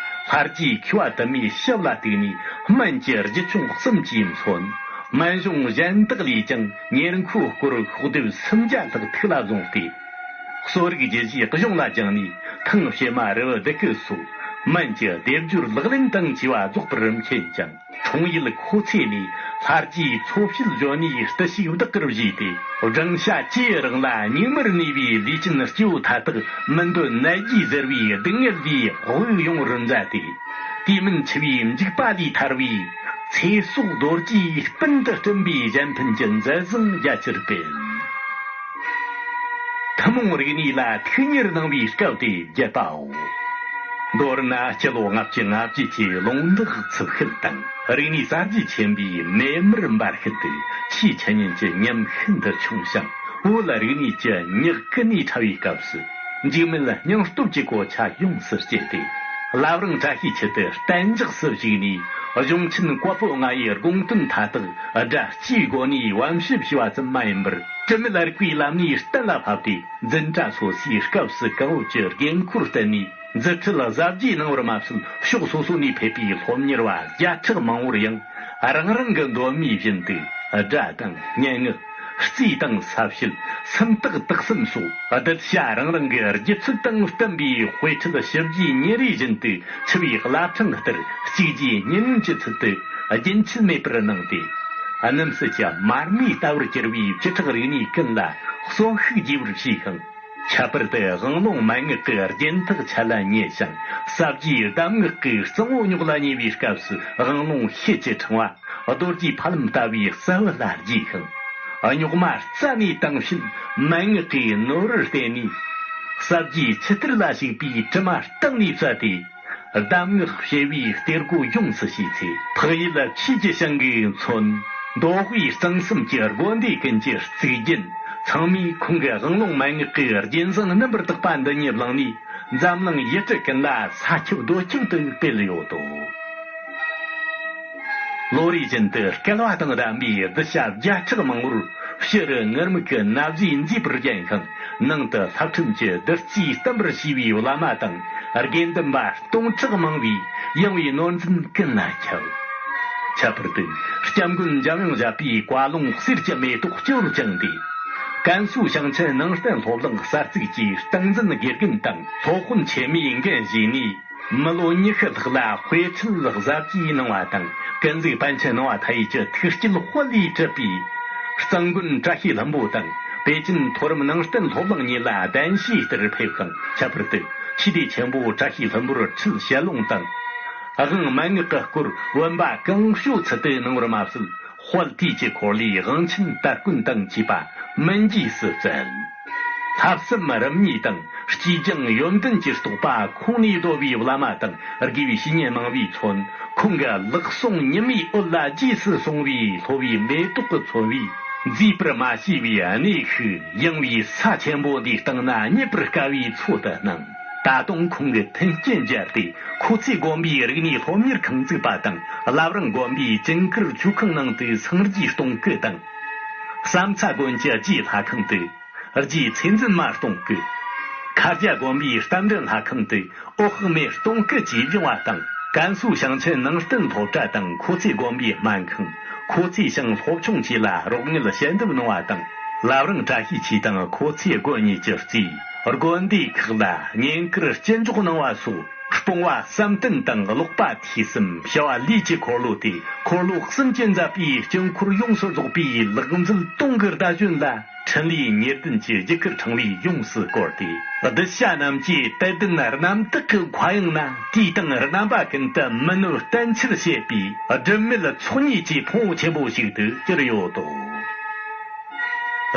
ལྷ་རྗེ་མཁས་པ་དུ་མའི་ཞབས་ལ་གཏུགས་ནས། སྨན་གྱི་རྒྱུད་ཆུང་གསུམ་གྱིས་མཚོན། སྨན་གཞུང་གཞན་དག་ལས་ཀྱང་ཉེར་མཁོའི་སྐོར་ཤོག་ལྡེབ་སུམ་བརྒྱ་ལྷག་ཐུགས་ལ་བཟུང་སྟེ། གསོ་རིག་རྒྱུད་བཞིའི་གཞུང་ལ་སྦྱངས་ནས། ཐང་བྱེ་མ་རི་བོ་ལྡུད་སྐུད་སོགས་སྨན་གྱི་སྡེབ་སྦྱོར་ལག་ལེན་དང་བཅས་པ་རྫོགས་པར་མཁྱེན་ཅིང་། འཁྲུངས་ཡུལ་ཁོ་ཚེ་ནས་ལྷ་རྗེའི་འཚོ་བྱེད་ལྗོན་ནས་བརྟུལ་ཞུགས་བདག་གིར་བཞེས་ཏེ། སྦྲང་ཤ་བཅུ་ཡི་རིང་ལ་སྙིགས་མར་གནས་པའི་ལུས་ཅན་སྐྱེ་བོ་མཐའ་དག་མི་འདོད་ནད་ཀྱིས་གཟིར་བའི་སྡུག་བསྔལ་ལས་དབུགས་དབྱུང་བར་མཛད་དེ། དུས་མིན་འཆི་བའི་འཇིགས་པ་ལས་ཐར་བའི་ཚེ་སྲོག་རྡོ་རྗེའི་སྤུན་དུ་བསྐྲུན་པའི་གཞན་ཕན་གྱི་མཛད་བཟང་རྒྱ་ཆེར་སྤེལ། ཐུན་མོང་རིག་གནས་ལ་ཐུགས་གཉེར་གནང་བའི་སྐབས་དེ་བརྒྱད་པའོ། མདོར་ན་སྤྱི་ལོ་ལྔ་བཅུ་ང་བརྒྱད་ཀྱི་ལུང་རྟོགས་ཚུལ་ཤུལ་དང་། རིག་གནས་གསར་བརྗེ་ཆེན་པོའི་མེ་འབར་འབར་ཤུལ་དུ། ཆུའི་ཆུ་ཉིན་གྱི་ཉམས་ཤིན་ཏུ་ཆུང་ཞིང་། བོད་ལ་རིག་གནས་ཀྱི་ཉག་ཀུན་ནས་ཕྲ་བའི་སྐབས་སུ། འཇིགས་མེད་སྙིང་སྟོབས་ཀྱི་གོ་ཆ་ཡོངས་སུ་བསྐྱེད་དེ། བླ་བྲང་བཀྲ་ཤིས་འཁྱིལ་དུ་གཏན་འཇགས་སུ་བཞུགས་ནས། གཞུང་ཆེན་བཀའ་པོད་ལྔ་ཡི་དགོངས་དོན་མཐའ་དག་སྒྲ་སྤྱིའི་སྒོ་ནས་བམ་ཞིབ་བྱས་པ་ཙམ་མ་ཡིན་པར། དྲི་མེད་རིག་པའི་ལམ་ནས་གཏན་ལ་ཕབ་སྟེ། འཛིན་གྲྭ་སོ་སོའི་སྐབས་སུ་གང་འོས་ཀྱི་འགན་འཁུར་བསྟན་ནས། མཛུབ་ཁྲིད་གཟབ་རྒྱས་གནང་བར་མ་ཟད། ཕྱོགས་སོ་སོ་ནས་ཕེབས་པའི་སློབ་གཉེར་བ་བརྒྱ་ཕྲག་མང་བོར་ཡང་། རང་རང་གི་འདོད་མོས་བཞིན་དུ། སྒྲ་དང་སྙན་ངག། རྩིས་དང་ས་བཤད། སུམ་རྟགས་དག་གསུམ་སོགས། གདུལ་བྱ་རང་རང་གི་སྒྱུ་ཚུལ་དང་བསྟུན་པའི་དཔེ་ཁྲིད་ཞིབ་རྒྱས་ཉིན་རེ་བཞིན་དུ། འཆི་བའི་བླ་བྲང་ལྟར་གཅིག་རྗེས་གཉིས་མངོན་གྱི་ཚུལ་དུ་རྒྱུན་ཆད་མེད་པར་གནང་སྟེ། རྣམ་སྲས་ཀྱི་མར་མེ་ལྟ་བུར་གྱུར་པའི་བཅུ་ཕྲག་རིག་གནས་ཀུན་ལ་གསོན་ཤུགས་རྒྱས་པར་བྱས་ཤིང་། ཁྱད་པར་དུ་དབང་ལུང་མན་ངག་གི་རྒྱན་ཐག་ཆད་ལ་ཉེ་ཞིང་། ཟབ་རྒྱས་གདམས་ངག་གི་གཙང་བོ་རྙོག་ལ་ཉེ་བའི་སྐབས་སུ། དབང་ལུང་ཤེལ་གྱི་ཕྲེང་བ་རྡོ་རྗེ་ཕ་ལམ་ལྟ་བུའི་གསལ་བུ་ལ་རྒྱས་ཤིང་། རྙོག་མ་རྩ་ནས་དྭངས་ཤུལ་མན་ངག་གི་ནོར་བུར་བརྟེན་ནས། ཟབ་རྒྱས་ཆུ་གཏེར་ལ་ཞུགས་པའི་དྲི་མ་གཏིང་ནས་བསལ་ཏེ། གདམས་ངག་བྱེ་བའི་གཏེར་སྒོ་ཡོངས་སུ་ཕྱེས་ཚེ། འཕགས་ཡུལ་ཆོས་ཀྱི་ཞིང་གིས་མཚོན། མདོ་དབུས་གཙང་གསུམ་གྱི་དགོན་སྡེ་ཀུན་གྱི་གཙུག་རྒྱན་ཚང་མས་ཁོང་གི་དབང་ལུང་མན་ངག་གི་རྒྱན་བཟང་རྣམ་པར་དག་པ་འདི་ཉིད་བླངས་ནས། འཛམ་གླིང་ཡུལ་གྲུ་ཀུན་ལ་ས་ཁྱབ་རྡོ་ཁྱབ་ཏུ་སྤེལ་ཡོད་དོ། ལོ་རེ་བཞིན་དུ་བསྐལ་བ་དང་ལྡན་པའི་གདུལ་བྱ་བརྒྱ་ཕྲག་མང་བོར་ཕྱི་རུ་ངུར་སྨྲིག་གི་ན་བཟའི་མཛེས་པར་བརྒྱན་ཤིང་། ནང་དུ་ལྷ་ཁྲིམས་ཀྱི་བདུད་རྩིས་བསྟིམ་པར་བྱས་པའི་བླ་མ་དང་། དགེ་འདུན་པ་སྟོང་ཕྲག་མང་བས་ཡངས་པའི་ནོར་འཛིན་ཀུན་ལ་ཁྱབ། ཁྱད་པར་དུ་སྐྱབས་མགོན་འཇམ་དབྱངས་བཞད་པའི་བཀའ་ལུང་གསེར་གྱི་མེ་ཏོག་སྤྱི་བོར་བཅངས་ཏེ། ཀན་སུའུ་ཞིང་ཆེན་ནང་བསྟན་སློབ་གླིང་གསར་བཙུགས་ཀྱི་སྟངས་འཛིན་དགེ་རྒན་དང་སློབ་དཔོན་ཆེན་མོའི་འགན་བཞེས་ནས། མི་ལོ་ཉི་ཤུ་ལྷག་ལ་དཔེ་ཁྲིད་གཟབ་རྒྱས་གནང་བ་དང་། ཀུན་གཟིགས་པཎ་ཆེན་ནང་བ་མཐའ་ཡས་ཀྱི་ཐུགས་བསྐྱེད་དཔལ་ལས་གྲུབ་པའི་གཙང་དགོན་བཀྲ་ཤིས་ལྷུན་པོ་དང་། པེ་ཅིན་མཐོ་རིམ་ནང་བསྟན་སློབ་གླིང་གཉིས་ལ་གདན་ཞུའི་ལྟར་ཕེབས་ཤིང་། ཁྱད་པར་དུ་ཆོས་སྡེ་ཆེན་པོ་བཀྲ་ཤིས་ལྷུན་པོར་ཁྲིད་ཞལ་ལུང་དང་། དབང་མན་ངག་གི་སྐོར་བུམ་པ་གང་བྱོའི་ཚུལ་དུ་གནང་བར་མ་ཟད། དཔལ་དུས་ཀྱི་འཁོར་ལོའི་དབང་ཆེན་དར་གོན་དང་བཅས་པ་མུན་རྗེས་སུ་བསྩལ། ལྷག་བསམ་རིམ་གཉིས་དང་། སྐྱེས་སྦྱངས་ཡོན་ཏན་གྱི་རྟོགས་པ་ཁོང་ནས་བརྡོལ་བའི་བླ་མ་དང་། དགེ་བའི་བཤེས་གཉེན་མང་བས་མཚོན། ཁོང་གི་ལག་ཟུང་ཉི་མའི་འོད་ལ་རྗེས་སུ་སོང་བའི་སློབ་པའི་མེ་ཏོག་གིས་མཚོན་པའི་མཛེས་པར་མ་ཞི་བའི་གནས་ཤིག་ཡངས་པའི་ས་ཆེན་པོ་འདིའི་སྟེང་ན་རྙེད་པར་དཀའ་བའི་མཚོ་དུ་སྣང་། ད་དུང་ཁོང་གིས་མཐུན་རྐྱེན་སྦྱར་ཏེ། ཁོ་ཚེ་དགོན་པའི་རིག་གནས་སློབ་གཉེར་ཁང་བཙུགས་པ་དང་། བླ་བྲང་དགོན་པའི་ཅུན་ཀར་ཆོས་ཁང་ནང་དུ་སངས་རྒྱས་སྟོང་སྐུ་དང་། བསམ་ཚ་དགོན་གྱི་རྗེ་ལྷ་ཁང་དུ་རྗེ་ཚེ་འཛིན་མ་སྟོང་སྐུ། མཁར་རྒྱ་དགོན་པའི་རྟ་མགྲིན་ལྷ་ཁང་དུ་ཨོ་ཧྥུ་མེ་སྟོང་སྐུ་བཅས་བཞེངས་པ་དང་། ཀན་སུའུ་ཞིང་ཆེན་ནང་བསྟན་སློབ་གྲྭ་དང་། ཁོ་ཚེ་དགོན་པའི་སྨན་ཁང་། ཁོ་ཚེ་ཞང་སློབ་ཆུང་བཅས་ལ་རོགས་དངུལ་ཞལ་འདེབས་གནང་བ་དང་། བླ་བྲང་བཀྲ་ཤིས་འཁྱིལ་དང་ཁོ་ཚེ་དགོན་གཉིས་ཀྱི་རྩིས། དགོན་སྡེ་ཁག་ལ་བསྙེན་བཀུར་སྤྱི་འཇོག་གནང་བ་སོགས། སྤོང་བ་བསམ་གཏན་དང་ཀློག་པ་ཐོས་བསམ། བྱ་བ་ལས་ཀྱི་འཁོར་ལོ་སྟེ། འཁོར་ལོ་གསུམ་གྱིས་མཛད་པའི་དཀྱིལ་འཁོར་ཡོངས་སུ་རྫོགས་པའི་ལེགས་མཛོད་དུང་གི་ཟླ་གཞོན་ལ། འཕྲིན་ལས་ཉེར་བདུན་གྱི་རྒྱུ་སྐར་ཕྲེང་བས་ཡོངས་སུ་བསྐོར་ཏེ། གདུལ་བྱ་རྣམས་ཀྱི་དད་ལྡན་རྣམ་དག་གི་མཁའ་དབྱིངས་ན། དུས་དང་རྣམ་པ་ཀུན་ཏུ་མི་ནོར་བརྟན་ཆེར་བྱེད་པའི་སྒྲིབ་མེད་ཚོགས་གཉིས་ཀྱི་ཕུང་པོ་ཆེན་པོ་ཞིག་ཏུ་གྱུར་ཡོད་དོ།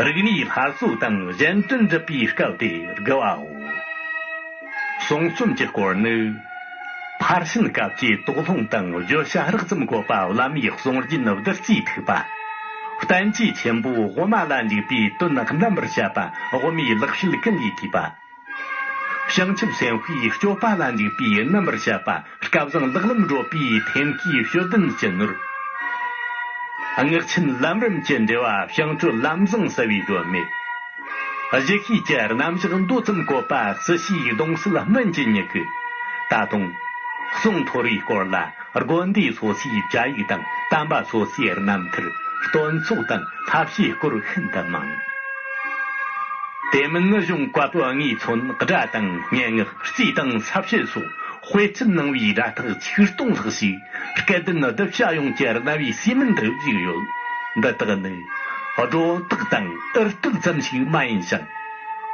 རིག་གནས་སླར་གསོ་དང་གཞན་དོན་སྒྲུབ་པའི་སྐབས་དེ་དགུ་བའོ། གསུང་རྩོམ་གྱི་སྐོར་ནི། ཕར་ཕྱིན་སྐབས་ཀྱི་དོགས་སློང་དང་བརྗོད་བྱ་རགས་ཙམ་བཀོད་པ། བླ་མའི་གསུང་རྒྱུན་བདུད་རྩིའི་ཐིགས་པ། བསྟན་བཅོས་ཆེན་པོ་དབུ་མ་ལ་འཇུག་པའི་དོན་རྣམ་པར་བཤད་པ། དབུ་མའི་ལེགས་བཤད་ཀུན་ལས་བཏུས་པ། བྱང་ཆུབ་སེམས་དཔའི་སྤྱོད་པ་ལ་འཇུག་པའི་རྣམ་པར་བཤད་པ། སྐལ་བཟང་ལེགས་ལམ་བགྲོད་པའི་ཐེམ་སྐས་དཔྱོད་ལྡན་སྤྱི་ནོར། སྔགས་ཆེན་ལམ་རིམ་གྱི་འགྲེལ་བ། བྱང་གྲོལ་ལམ་བཟང་གསལ་བའི་སྒྲོན་མེ། གཞི་ཤེས་ཀྱི་རྣམ་གཞག་མདོ་ཙམ་བཀོད་པ། སྲིད་ཞིའི་གདུང་སྲོལ་སྨན་གྱི་མྱུ་གུ། ད་དུང་། གསུང་མཐོ་རིས་སྐོར་ལ་དགོན་སྡེ་སོ་སོའི་བཅའ་ཡིག་དང་། དམ་པ་སོ་སོའི་རྣམ་ཐར། སྟོན་ཚོགས་དང་བསླབ་བྱའི་སྐོར་ཤིན་ཏུ་མང་། དེ་མིན་ངུ་གཞུང་བཀའ་པོད་ལྔའི་ཚོན། སྒྲ་དང་སྙན་ངག་རྩིས་དང་ས་བཤད་སོགས། དཔེ་ཁྲིད་ནང་བའི་སྒྲ་ཐག་ཆིག་སྟོང་ལྷག་ཞིག་སྐལ་ལྡན་གདུལ་བྱ་ཡོངས་ཀྱི་རྣ་བའི་ཟེར་མིན་དུ་བཞུགས་ཡོད། འདི་དག་ནི་སྒྲོ་བཏགས་དང་འུར་བསྟོད་ཙམ་ཞིག་མ་ཡིན་ཞིང་།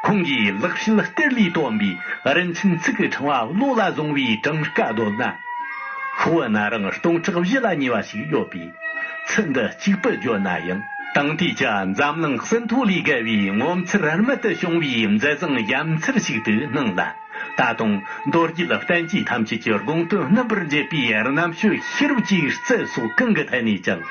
ཁོང་གིས་ལེགས་བཤད་གཏེར་ལས་བཏོན་པའི་རིན་ཆེན་ཚིག་གི་ཕྲེང་བ་བློ་ལ་བཟུང་བའི་གྲངས་ཀ་བསྡོམས་ན། ཤོག་བུ་སྣ་རིང་སྟོང་ཕྲག་བཞི་ལ་ཉེ་བ་ཞིག་ཡོད་པས། ཚུལ་འདི་གཅིག་པུ་བརྗོད་ན་ཡང་། དེང་དུས་ཀྱི་འཛམ་གླིང་ཟིན་ཐོ་ལས་བརྒལ་བའི་ངོ་མཚར་རྨད་དུ་བྱུང་བའི་མཛད་བཟང་ཡ་མཚར་ཞིག་ཏུ་སྣང་ལ། ད་དུང་མདོ་རྒྱུད་བསྟན་བཅོས་ཐམས་ཅད་ཀྱི་དགོངས་དོན་རྣམ་པར་འབྱེད་པའི་རྣམ་དཔྱོད་ཤེས་རབ་ཀྱི་རྩལ་སོགས་གང་གི་ཐད་ནས་ཀྱང་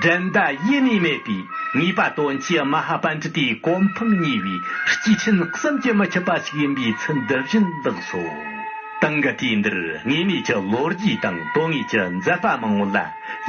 འགྲན་ཟླ་ཡེ་ནས་མེད་པའི་ངེས་པ་དོན་གྱི་མ་ཧཱ་པཎྜི་ཏའི་གོ་འཕང་བརྙེས་པའི་སྐྱེས་ཆེན་བསམ་གྱིས་མི་ཁྱབ་པ་ཞིག་ཡིན་པའི་ཚུལ་འདི་བཞིན་ལགས་སོ། དེང་གི་དུས་འདིར་དངོས་གནས་ཀྱི་ལོ་རྒྱུས་དང་དོན་དངོས་ཀྱི་མཛད་པ་མང་བོ་ལ་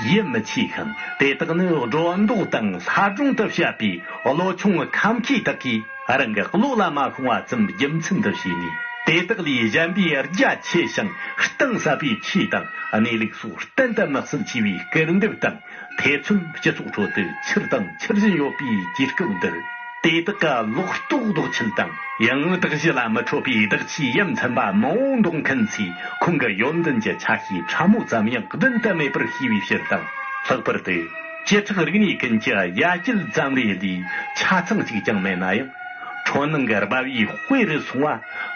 ཡིད་མི་ཆེས་ཤིང་། དེ་དག་ནི་སྒྲོ་འདོགས་དང་ལྷ་སྒྲུང་དུ་བཤད་པའི་བློ་ཆུང་ཁམས་སྐྱེས་དག་གིས་རང་གི་བློ་ལ་མ་ཤོང་བ་ཙམ་རྒྱུ་མཚན་དུ་བྱས་ནས། དེ་དག་ལས་གཞན་པའི་རྒྱ་ཆེ་ཞིང་གཏིང་ཟབ་པའི་ཆོས་དང་གནས་ལུགས་སོགས་གཏན་དུ་མི་སྲིད་ཆེ་བའི་སྐུར་འདེབས་དང་ཐེ་ཚོམ་སྤྱི་ཚོགས་ཁྲོད་དུ་ཁྱེར་དང་འཁྱེར་བཞིན་ཡོད་པའི་དུས་སྐབས་འདིར། དེ་དག་གི་ལོག་རྟོག་ལྡོག་ཆེན་དང་ཡང་དག་གཞི་ལ་མི་འཕྲོད་པའི་བདག་ཆོས་ཡ་མཚན་པ་མང་བོ་འདོགས་མཁན་ཚོས་ཁོང་གི་ཡོན་ཏན་གྱི་ཆ་ཤས་ཕྲ་མོ་ཙམ་ཡང་བདེན་དུ་མེད་པར་ཤེས་པའི་ཕྱིར་དང་། ལྷག་པར་དུ་བཅུ་ཕྲག་རིག་གནས་ཀུན་གྱི་ཡ་གྱལ་ཙམ་རེ་ལས་ཆ་ཚང་གཅིག་ཀྱང་མེད་ན་ཡང་། འཕྲུལ་སྣང་གི་སྦ་བའི་དཔེ་རུ་སོང་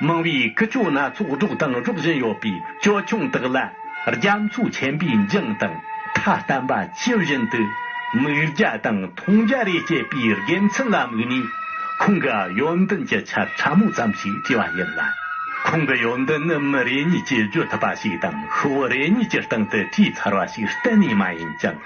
བ། མང་བའི་ཀུ་ཅོ་སྣ་ཚོགས་སྒྲོག་དང་སྒྲོག་བཞིན་ཡོད་པའི་ཅོ་ཆུང་དག་ལ། རྒྱ་མཚོ་ཆེན་པོའི་འཇིངས་དང་མཐའ་བརྟེན་པ་ཇི་བཞིན་དུ། མིག་རྒྱ་དང་མཐོང་རྒྱ་རེ་སྐྱེད་པའི་དགེ་མཚན་ལ་དམིགས་ནས། ཁོང་གི་ཡོན་ཏན་གྱི་ཆ་ཕྲ་མོ་ཙམ་ཞིག་བྲིས་པ་ཡིན་ལ། ཁོང་གི་ཡོན་ཏན་ནི་མི་རེ་གཉིས་ཀྱིས་བརྗོད་ཐུབ་པ་ཞིག་དང་། ཤོག་བུ་རེ་གཉིས་ཀྱི་སྟེང་དུ་བྲིས་ཚར་བ་ཞིག་གཏན་ནས་མ་ཡིན་ཅིང་།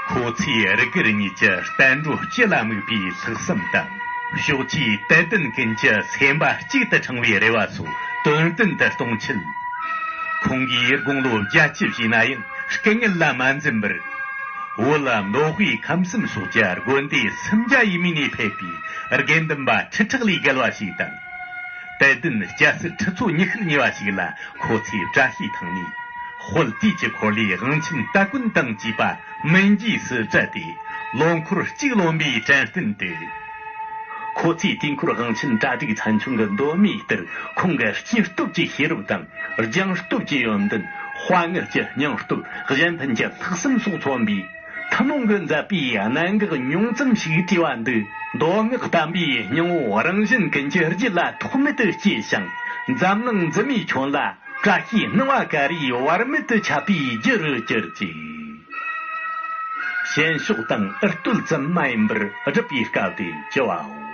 ཁོ་ཚོས་རིགས་རྒྱུད་གཉིས་ཀྱི་བསྟན་འགྲོ་སྤྱི་ལ་དམིགས་པའི་ལྷག་བསམ་དང་། ཕྱོགས་ཆའི་དད་ལྡན་ཀུན་གྱི་སེམས་པ་གཅིག་ཏུ་འཆིང་བའི་རེ་བ་སོགས་དོན་བདུན་དུ་གཏོང་ཆེད། ཁོང་གིས་དགུང་ལོ་བརྒྱད་ཅུ་བཞེས་ན་ཡང་སྐུ་ངལ་ལ་མ་འཛེམས་པར། བོད་མདོ་དབུས་ཁམས་གསུམ་སོགས་ཀྱི་དགོན་སྡེ་སུམ་བརྒྱ་ཡས་མས་ནས་ཕེབས་པའི་དགེ་འདུན་པ་ཁྲི་ཕྲག་ལས་བརྒལ་བ་ཞིག་དང་། དད་ལྡན་སྐྱ་སེར་ཁྲི་ཚོ་ཉི་ཤུར་ཉེ་བ་ཞིག་ལ་ཁོ་ཚོས་བཀྲ་ཤིས་ཐང་ནས་དཔལ་དུས་ཀྱི་འཁོར་ལོའི་དབང་ཆེན་སྟ་གོན་དང་བཅས་པ་མུན་རྐྱེན་སུ་བྲལ་ཏེ་ལོ་འཁོར་གཅིག་ལོན་པའི་དྲན་རྟེན་དུ། ཁོ་ཚོས་དུས་འཁོར་དབང་ཆེན་གྲ་སྒྲིག་ཚན་ཆུང་གི་མདོ་སྨད་ལྟར་ཁོང་གི་སྐྱེས་སྟོབས་ཀྱི་ཤེས་རབ་དང་། སྦྱངས་སྟོབས་ཀྱི་ཡོན་ཏན། དཔའ་ངར་གྱི་སྙིང་སྟོབས། གཞན་ཕན་གྱི་ལྷག་བསམ་སོགས་མཚོན་པའི་ཐུན་མོང་གི་མཛད་པའི་གནད་འགག་ཉུང་ཙམ་ཞིག་བྲིས་པ་འདི། མདོ་སྔགས་བསྟན་པའི་སྙིང་བོ་རང་གཞན་ཀུན་གྱི་རྒྱུད་ལ་ཐོགས་མེད་དུ་སྐྱེས་ཤིང་། འཛམ་གླིང་འཛིན་མའི་ཁྱོན་ལ་བཀྲ་ཤིས་སྣང་བ་ག་རེའི་བར་མེད་དུ་ཁྱབ་པའི་རྒྱུ་རུ་གྱུར་ཅིག། ཞེན་ཕྱོགས་དང་འུར་བསྟོད་ཙམ་མ་ཡིན་པར་སྒྲུབ་པའི་སྐབས་དེ་བགྱི་བའོ།